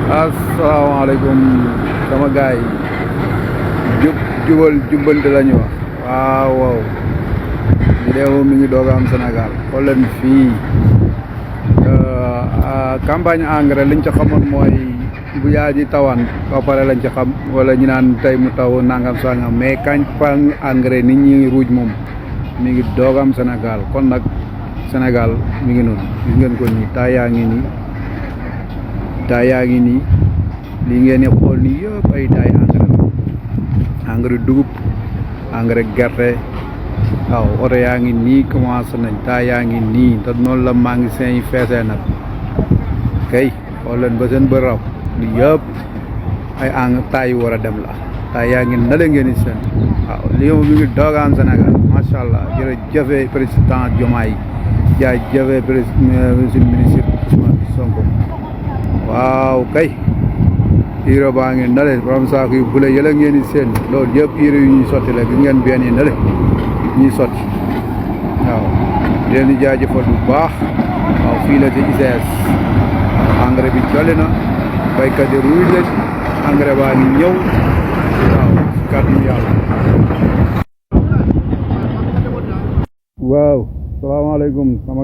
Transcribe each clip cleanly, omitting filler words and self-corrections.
asalaamaaleykum sama gaay yi jubbante la ñu wax waaw vidéo mi ngi doog a am Sénégal xool leen fii campagne engrais liñ ca xamoon mooy bu yaa ji tawaan ba pare lañ ca xam wala ñu naan tey mu taw nangam sangam mais campagne engrais nit ñi ruuj moom mi ngi doog a am Sénégal kon nag Sénégal mi ngi noonu gis ngeen ko nii taa yaa ngi nii li ngeen di xool nii yëpp ay taay engrais dugub engrais gerte waaw oto yaa ngi nii commencé nañ taa yaa ngi nii te noonu la magasin yi feesee nag kay xool leen ba seen bër raw li yëpp ay taay yu war a dem la taay yaa ngi nale ngeen di seen waaw lii moom mi ngi doogaan Sénégal macha allah jërëjëf président Diomaye jaajëf ministre Ousmane Sonko waaw kay urée baa ngi nale borom saako yu bule yële ngeen di seen loolu yëpp urée yu ñuy sotti la gis ngeen benn yi nale ñuy sotti waaw di leen di jaajëfal bu baax waaw fii la ci ICS engrais bi jolli na baykat yi ruuj leen engrais baa ngi ñëw waaw si kàddu yàlla waaw salaamaaleykum sama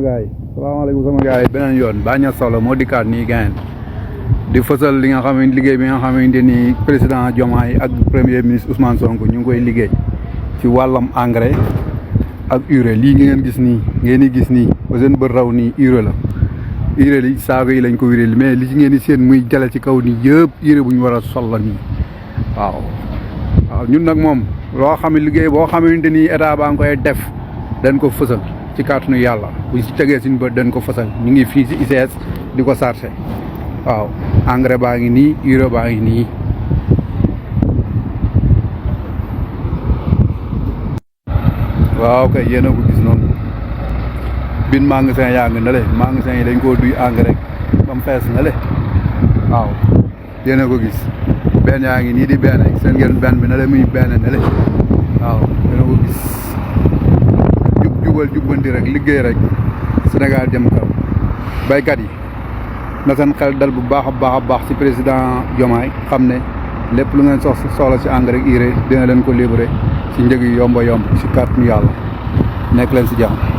gaay beneen yoon Baña Solo moo dikkaat nii gayen di fësal li nga xamante liggéey bi nga xamante ni président Diomaye ak premier ministre Ousmane Sonko ñu ngi koy liggéey ci wàllam engrais ak urée lii ngeen di gis nii ba seen bët raw nii urée la urée li saako yi lañ ko urée mais li ci ngeen di seen muy jale ci kaw nii yëpp urée bu ñu war a sol la nii waaw ñun nag moom loo xam ne liggéey boo xamante ni état baa ngi koy def dañ ko fësal ci kàttanu yàlla bu ci tegee suñu bët dañ ko fësal ñu ngi fii ci ICS di ko chargé waaw engrais baa ngi nii urée baa ngi nii waaw kay yéen a ko gis noonu bin magasin yaa ngi nale magasin yi dañ koo duy engrais ba mu fees nale waaw yéen a ko gis benn yaa ngi nii di benn seen ngeen benn bi nale muy benn nale waaw yéen a ko gis jubbanti rek liggéey rek Sénégal jëm kaw baykat yi na seen xel dal bu baax a baax ci président Diomaye xam ne lépp lu ngeen soxla ci engrais urée dina leen ko livrer ci njëg yu yomb ci kàttanu yàlla nekk leen ci jàmm